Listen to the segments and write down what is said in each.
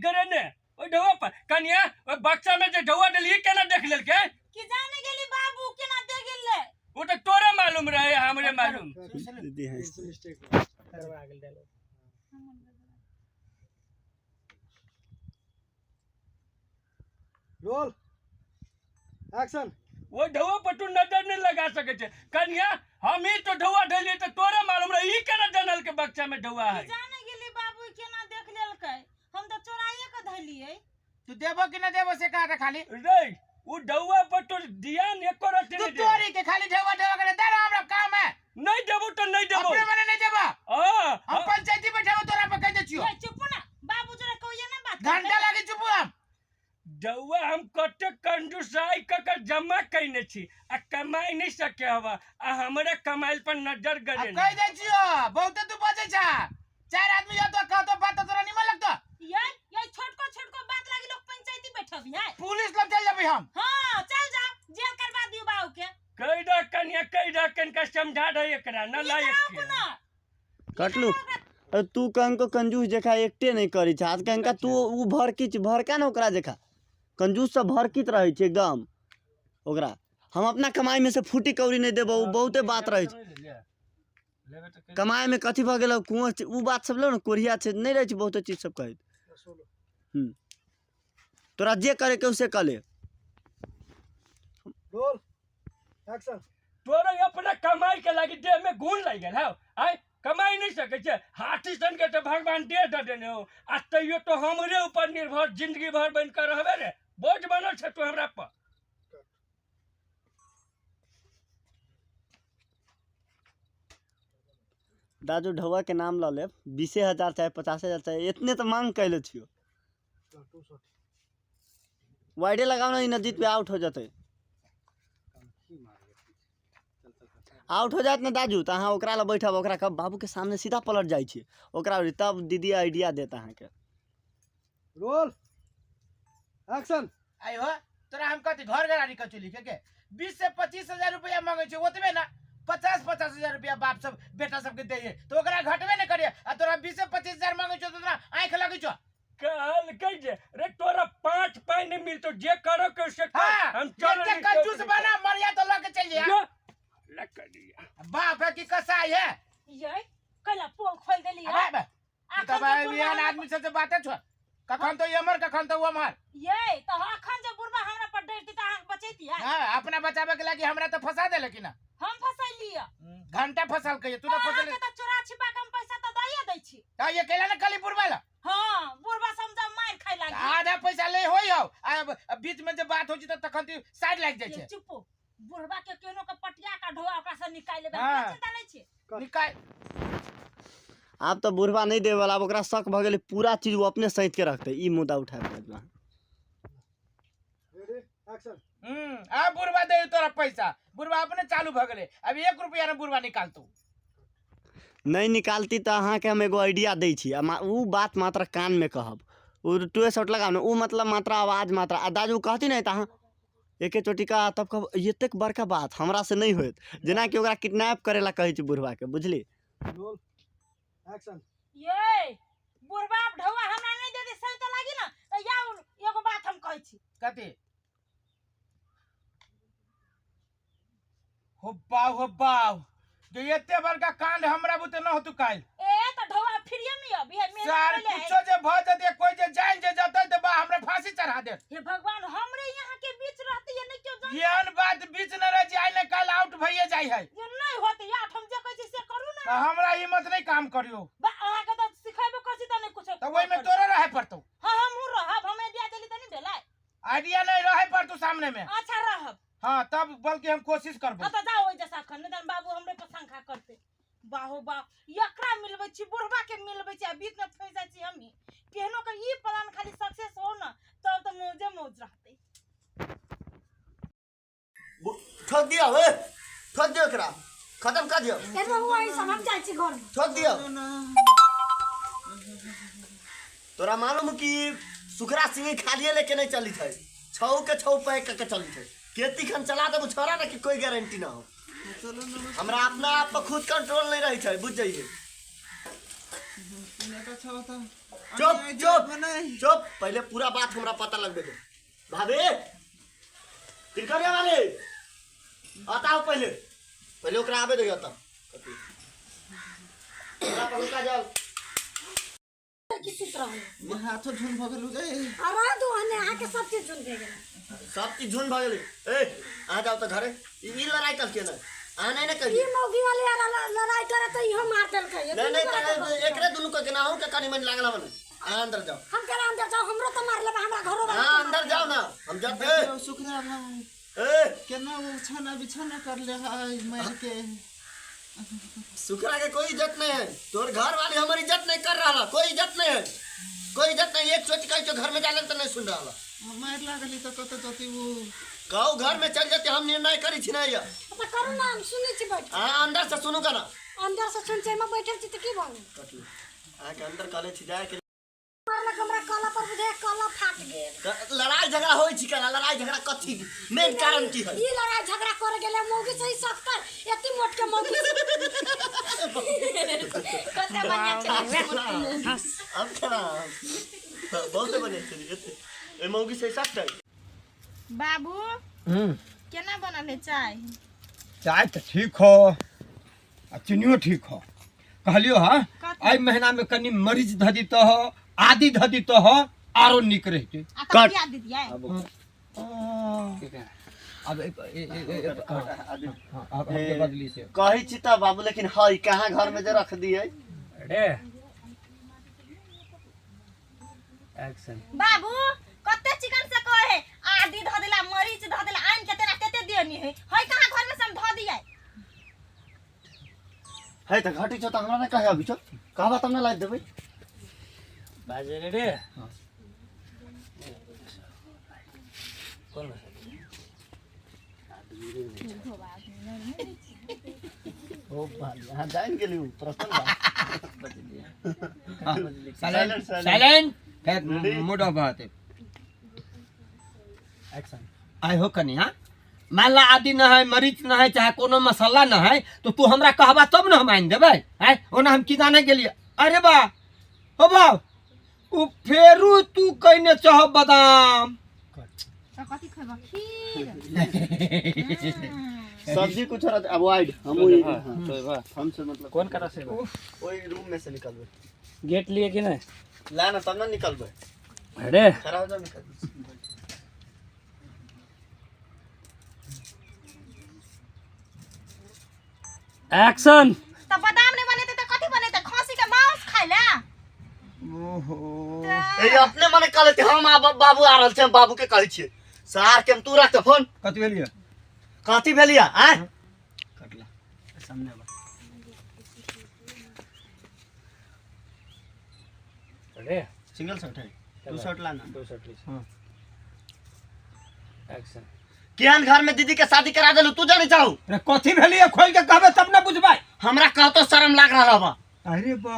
गरे ने ओहि ढौआ पर कनिया, ओहि बक्सा में जे ढौआ देलियै केना देख लेलकै? कि जाने गेली बाबू केना दे गेलै। ओ तऽ तोरे मालूम रहे, हमरे मालूम। दीदी हँसि गड़बड़ा गेल डायलॉग। Roll action. ओहि ढौआ पर तू नजर नहीं लगा सकै छै कनिया। हम ही तो ढौआ ढेलियै तऽ तोरे मालूम रहे, ई केना जानल के बक्सा में ढौआ है? कि जाने गेली बाबू केना देख लेलकै, हम तऽ चोराइए के धलियै। तू देबो कि ना देबो से कहा खाली। रे उ ढौआ पर तो ध्यान एको रत्ती तू नहीं दे। तोरी के खाली ढेवा ढेवा करे दे हमरा काम है। नहीं देबो तो नहीं देबो। अपने मने नहीं देबो। हां, हम पंचायती बैठेबो तोरा पर कह दे छियो। ये चुप ना बाबू, जरा कहिए ना बात। घंटा लागे चुप हम। डौआ हम कते कंजूसाई क के जमा कइने छी आ कमाई नहीं सके हवा आ हमरे कमाइल पर नजर गरे। कह दे छियो बहुते तू बजे छा, चार आदमी यो तो कहतो बात तोरा निमन लगतो। ये ये छोटको छोटको बात लागी लोग पंचायती बैठब है। पुलिस लग चल जबी हम। हां चल जा, जेल करवा दियो बाबू के। कह दे कन्या, कह दे कनका समझा दे एकरा न लायक के। कटलू अरे तू कंको कंजूस जखा एकटे नहीं करै छै। आज कंका तू उ भड़की भड़का ने ओकरा जखा कंजूस सब भड़कित रहै छै एकदम। ओकरा हम अपना कमाई में से फूटी कौड़ी नहीं देबो, उ बहुते बात रहै छै। कमाई में कथी भऽ गेलौ कुआं छै, उ बात सब लो ने कोढ़िया छै नहीं रहै छै बहुते चीज सब कहैत। तोरा जे करे के से कले। Roll action. तोरा अपना कमाई के लागी देह में गुण लागि गेल हौ। आय कमाई नहीं सकै छै, हाथी सन के तो भगवान देह दऽ देने हो आ तैयो तो हमरे ऊपर निर्भर जिंदगी भर बन के रहबे रे, बोझ बनल छै तू हमरा पर। दादू ढौआ के नाम लऽ लेब, 20,000 चाहे 50,000 चाहे इतने तो मांग कैले छियो। वाइडे लगाओ ना, नजीत पे आउट हो जाते। आउट हो जात ना दाजू तो अहाँ ओकरा लग बैठब, ओकरा कहब बाबू के सामने सीधा पलट जाइ छी ओकरा, तब दीदी आइडिया देत अहाँके। Roll action. आई हो तोरा हम कथी घर गरारी कछु लिखे के 20 से 25,000 रुपया मांगे छै ओतबे ना, 50-50,000 रुपया बाप सब बेटा सबके दैये तो ओकरा घटबे ने करिए आ तोरा 20 से 25,000 मांगे छौ तो तोरा आँखि लगै छौ। कहलकै जे रे तोरा 5 पाइ नहीं मिलतो, जे करो के से कर। हाँ, हम चल एते कंजूस बना मरिया तो लके चल जा। लकड़िया बाप है कि कसाई है। ये कैला पोल खोल देली है। अबे, अखन तब जे बुढ़बा एहन हमरा आदमी से बाते छो, कखन तो एमहर कखन तो ओमहर। ये तो अखन जे बुढ़बा हमरा पर डरती त अहाँ बचैती है। हां, अपना बचावे के लागी हमरा तो फंसा देले कि ना। हम फसैलिए। घंटा फसल के तू तो अहाँ फसल के तो चोरा छिपा के हम पैसा तो दइए दै छी। त ये केला ने कली बुढ़बा ला। हां, बुढ़बा समझा मार खाइ लागी। आधा पैसा ले होई हो आ बीच में जे बात हो छी त तखन ती साइड लागि जाइ ये छै। चुपो, बुढ़बा के केनो के पटिया का ढोआ ओकरा से निकाल लेबै, हाँ। चिंता नहीं छी। निकाल। आब तो बुढ़बा नहीं देवे वाला, आब ओकरा शक भऽ गेलै पूरा चीज वो अपने सैत के रखतै, ई मुद्दा उठाबि देबै। Ready action. आब बुढ़बा दे तोरा पैसा, बुढ़बा अपने चालू भऽ गेलै, अब 1 रुपया ने बुढ़बा निकालतौ। नहीं निकालती तऽ अहाँके हम एगो आइडिया दै छी, आ उ बात मात्र कानमे कहब, उ टुए शॉट लगाउ ने, उ मतलब मात्र आवाज मात्र आ दाजू कहती नहि तऽ अहाँ एके चोटी का तब कहब एतेक बड़का बात हमरा से नहीं होयत, जेनाकि ओकरा किडनैप करे ला कहै छी बुढ़बा के, बुझली। Roll action. ये बुढ़बा ढौआ हमरा नहीं दे दे सही तो लागी ना, तो या एगो बात हम कहै छी। कथी? हो बाव हो बाव, जे एते बड़का कांड हमरा बुते न होतु काल्हि। ए त ढौआ फ्रीए में अभी है, मेहनत सर कैले है। कुछो जे भ जते कोई जे जान जे जते त बा हमरा फांसी चढ़ा देत। हे भगवान, हमरे यहाँ के बीच रहती है नहीं क्यों जान। एहन बात बीच न रह जाय ने काल्हि आउट भइए जाय है। जे नहीं होते यार, हम जे कहै छी से करू ना। हमरा हिम्मत नहीं काम करियो। बा अहाँ के त सिखेबो करै छी त नहीं कुछो। त ओइ में तोरो रहे पड़तौ। हां, हमहूँ रहब, हम आइडिया देली त नहीं भेलै। आइडिया नहीं रहे पड़तौ सामने में। अच्छा रहब। हाँ, तब बल्कि हम कोशिश करबो। हाँ, तो जाओ ओइ जैसा अखन, नहीं तहन बाबू हमरे पर शंका करते। बाहो बाह, एकरा मिलबै छी, बुढ़बा के मिलबै छी, आ बीच में फंसि जाइ छी हमही। केहनो के ई प्लान खाली सक्सेस हो ना, तब तो मौजे मौज रहतै। ठोक दियौ, ए, ठोक दियौ एकरा, खत्म कर दियौ। ए रहू अहीं सब, हम जाइ छी घर में। ठोक दियौ। तोरा मालूम कि सुखरा सिंह खालिए लेके नहीं चली छै, छौ के छौ पैक के चली छै, केती खन चला देबू छोरा ना कि कोई गारंटी ना हो। हमरा अपना आप पर खुद कंट्रोल नहीं रही छै, बुझ जाइए। अच्छा बता, चुप चुप चुप, पहिले पूरा बात हमरा पता लगबे दे। भाभी तिनकरिया वाले बताओ, पहिले पहिले ओकरा आबे दे। तब ओकरा पहुंचा जाओ। की सुत रहल? हाथो झुन भऽ गेलौ गे। अरे दुहने अहाँके सब चीज झुन भए गेल। सब चीज झुन भऽ गेलै। ए अहाँ जाओ तऽ घरे। ई ई लड़ाई कल के ने अहाँ नहीं ने ई कहिए। मौगी वाले लड़ाई करे तऽ इहो मार देलकै। नहीं नहीं, तऽ एकरे दुनू के केनाहू के कनी मनी लागल हवन। अहाँ अंदर जाओ। हम केना अंदर जाऊ? हमरो तऽ मार लेबा, हमरा घरो वाला। अहाँ अंदर जाओ ना, हम जब ए सुखरा भाई ए केना वो छाना बिछाना कर ले है मार के। सुखरा के कोई इज्जत नहीं है। तोर घर वाले हमारी इज्जत नहीं कर रहा, कोई इज्जत नहीं है, कोई इज्जत नहीं। एक सोच कही तो घर में जाले तो नहीं सुन रहा। मार लागली तऽ कतऽ जती वो? कहू घर में चल जाते, हम निर्णय करी छी ना। तऽ करू ना, हम सुनै छी बैठ। अहाँ अंदर से सुनू का ना। अंदर से सुन छै, बैठल छी तऽ की भऽ गेल? कटलू अहाँ के अंदर कहले छी जाए के। मारलक हमरा कला पर, बुझे कला फाट गेल। लड़ाई झगड़ा होई छी केना? लड़ाई झगड़ा कथी मेन कारण की है? ई लड़ाई झगड़ा करे गेलै मौगी से ही सख्तर एती मोट के मौगी। कते बढ़िया छलै। अब केना बहुत बढ़िया छै एते ए मौगी से सख्त है। बाबू केना बनल है चाय? चाय तऽ ठीक हो आ चीनियो ठीक हो। कहलियो हाँ, एहि महीना में कनी मरीच धऽ दितऽ हो, आदि धऽ दितऽ हो, आरो नीक रहितै। आ तऽ पिया दितियै। अब अब बदली से कहै छी तऽ बाबू, लेकिन है कहाँ घर में जे रख दिए। अरे एक्शन। बाबू कते चिकन से कहे आदि धऽ देला मरीच धऽ देला आनि के तेना तेते दियनी है, है कहाँ घर में से हम धऽ दियै? है तऽ घटी छौ तऽ हमरा नहि कहे अभी छौ, कहबा तब ने लाइट देबै। बाजे रे रे कौन ओ भाई अहाँ जानि गेली उ प्रश्न बा। Silent silent. Silent फिर मूड ऑफ होते। एक्शन। आइ हो कनी हाँ, मान ला आदि न है मरीच न है चाहे कोनो मसाला न है तो तू हमरा कहबा तब न हम आनि देबै। आय ओना हम की जाने गेलियै। अरे बा हो बा उ फेरू तू कहने चाह बादाम। तऽ कथी खेबा? खीर। सब्जी कुछ और अवॉइड हम वही हम से मतलब कौन करा से ओई रूम में से निकलबै। गेट लिए कि नहीं? ला ना तब ना निकलबै। अरे खड़ा हो जाओ निकल। एक्शन। तऽ बादाम नहि बनेतै तऽ कथी बनेतै? खसी के मांस खाइ ला। ओहो ए अपने मने कहले थे हम आब बाबू आ रहल छै, हम बाबू के कहै छियै सार के हम तू रख फोन। कथी भेलियै? कथी भेलियै आय? कटला सामने बा। अरे सिंगल शॉट है, टू शॉट लाना। दो शॉट लीजिए। हाँ। एक्शन। केहन घर में दीदी के शादी करा देलू तू जाने चाहू? अरे कथी भेलियै खोल के कहबे तब न बुझबै। हमरा कहतो शर्म लाग रहल बा। अरे बा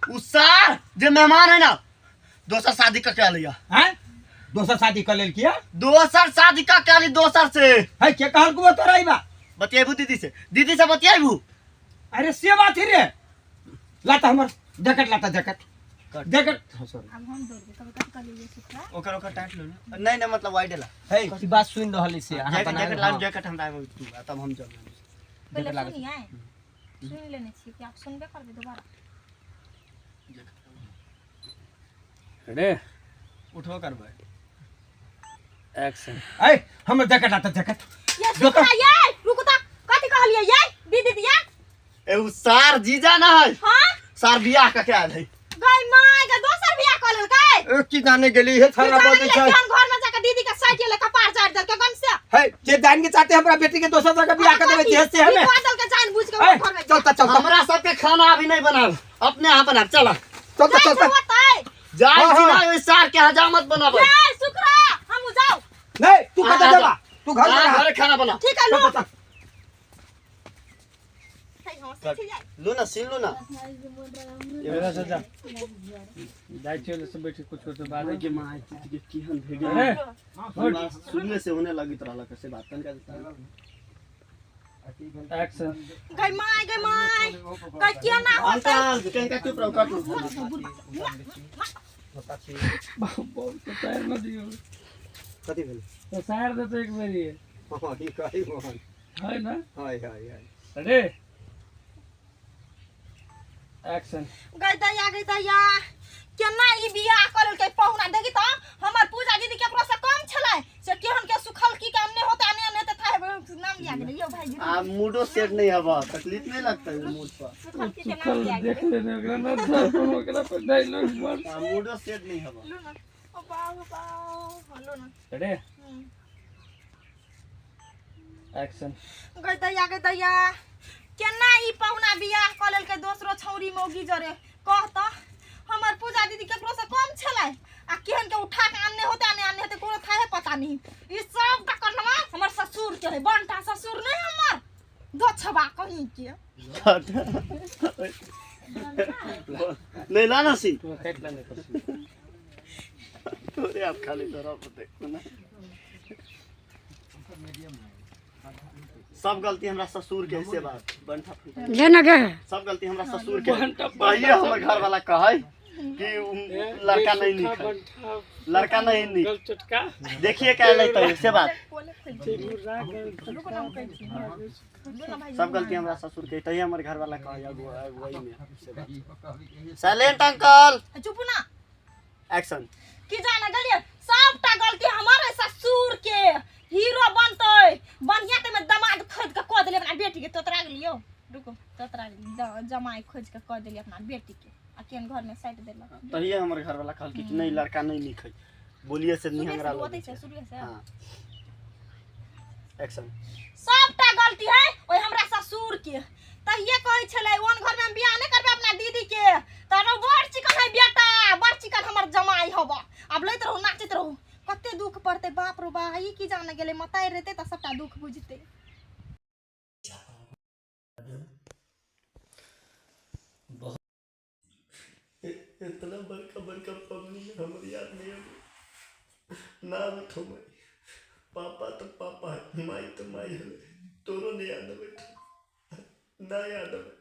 उ सार जे मेहमान है ना दोसर शादी क के आलिया। हैं दोसर शादी कर लेल किया? दोसर शादी क के आली दोसर से। है के कहल को तोरा ई बा? बतियाबू दीदी से, दीदी से बतियाबू। अरे से बात ही रे। लाता हमर जैकेट, लाता जैकेट जैकेट। सॉरी आब हम दौड़बै तब कथी कहलियै सुखरा? ओकर ओकर टाइट लो ना। नहीं नहीं मतलब वाइड ला। है ई बात सुन रहल छी अहाँ जैकेट बना जैकेट लाम, जैकेट हमरा आबे तू आ तब हम जब पहिले लागत। सुनियै, सुनि लेने छी कि आब सुनबे करबै दोबारा। अरे उठो करबै। एक्शन। ए हमर जैकेट लाता जैकेट। ये सुखरा ये रुकू तऽ कथी कहलियै ये दीदी दिया? ए उ सार जीजा ना है। हां सार बियाह क के आयल है। गई माय के दोसर बियाह कऽ लेलकै। ए की जाने गेली हे थाना जाने बजै गेलै छै। केहन घर में जाके दीदी के साइड ले कपार चाट देलकै गन से। है जे जान के चाहते हमरा बेटी के दोसर जगह बियाह कर देबै जे से हमें। कऽ देलकै जान बुझ के ए घर में। चल चल चल हमरा सबके खाना अभी नहीं बनाब, अपने यहाँ बनाब। चला चल चल चल जाय हाँ, छी हाँ। ना ओइ सार के हजामत बनाबै। ये सुखरा हम जाऊ। नहीं तू कतऽ आ, जेबा? तू घर आ, में घरे खाना बना। ठीक है लो। चल, चल। लू ना सीन लू ना। मेरा से जा जाय चल सब बैठ कुछ कुछ बात के मां के केहन भेगे। अरे हमरा सुनने से होने लगित रहल से बात तनका। एक्शन। गई माय गई माय गई केना होतै? अंकल कनका चुप रहो, काटू। बहुत सतार न दियो। कथी भेलै? ससार देते एक बेरी। हँ, ई कही मोहन। है ना? Hi hi hi. Ready, action. गई दैया, गई दैया, केना ई बियाह कऽ लेलकै पहुना। देखी तऽ हमर पूजा दीदी केकरो से कम छलै से केहन के सुखल की काम नहि होता ने ने तऽ थाहे नाम लिया गेलै यौ भाईजी। आ मूडो सेट नहीं हवा, तकलीफ नहीं लगता है मूड पर? सुखल की के नाम सुखल लिया देख गेलै। लेने ओकरा ना था, ओकरा पर डायलॉग मार। आ मूडो सेट नहीं हवा। लू ना, ओ बाबू बाबू, लू ना। Ready, action. गई दैया, गई दैया, केना ई पहुना बियाह कऽ लेलकै दोसरो छौरी मौगी जरे। कह तऽ हमर पूजा दीदी केकरो से कम छलै आ केहन के उठा के आनने होते आने आनने होते, कोनो थाहे पता नहीं। ई सब टा करनमा हमर ससुर के है, बनटा ससुर नहीं हमर दो छबा कहीं के। नहीं लाना सी। तू काट लेने कर। तोरे आप खाली तोरा पर देखो ना, सब गलती हमरा ससुर के है, से बात बंठा फंटा। लेना गे। सब गलती हमरा ससुर के है। कहिए हमर घर वाला कहै कि उ लड़का नहीं निक है, लड़का नहीं निक। गल चटका। देखिए क्या लेते से बात। चिमुरा गल। रुको ना, हम कहै छी, लू ना भाईजी। सब गलती हमरा ससुर के है, तहिए हमर घर वाला कहै अगुआ अगुआई में से बात। Silent uncle. चुप ना। एक्शन। की जाने गेलियै, सबटा गलती हमर है ससुर के। हीरो बनतै बढ़िया ते में दमाद खोज के कऽ देलियै अपना बेटी के। तोतरा गेलियौ, रुको, तोतरा गेली। जमाई खोज के कऽ देलियै अपना बेटी के आ केहन घर में साटि देलक। तहिए हमर घर वाला कहल कि नहीं, लड़का नहीं निक है, बोलिए से शुरुए से निहंगरा होतै छै शुरुए से। हाँ, एक्शन। सबटा गलती है ओहि हमरा ससुर के। तहिए कहै छलै ओन घर में हम बियाह नहि करबै अपना दीदी के, तऽ रौ बड़ चिकन है बेटा, बड़ चिकन हमर जमाई हब। आब लैत रहू, नाचैत रहू, कते दुख पड़तै। बाप रो बा, ई की जाने गेलै, मतारि रहतै तऽ सबटा दुख बुझतै। इतना बड़का बड़का पबनी हमर याद नहीं आवे ना आवे माई। पापा तो पापा है, माई तो माई है, तोरो नहीं याद आवे, ना याद आवे।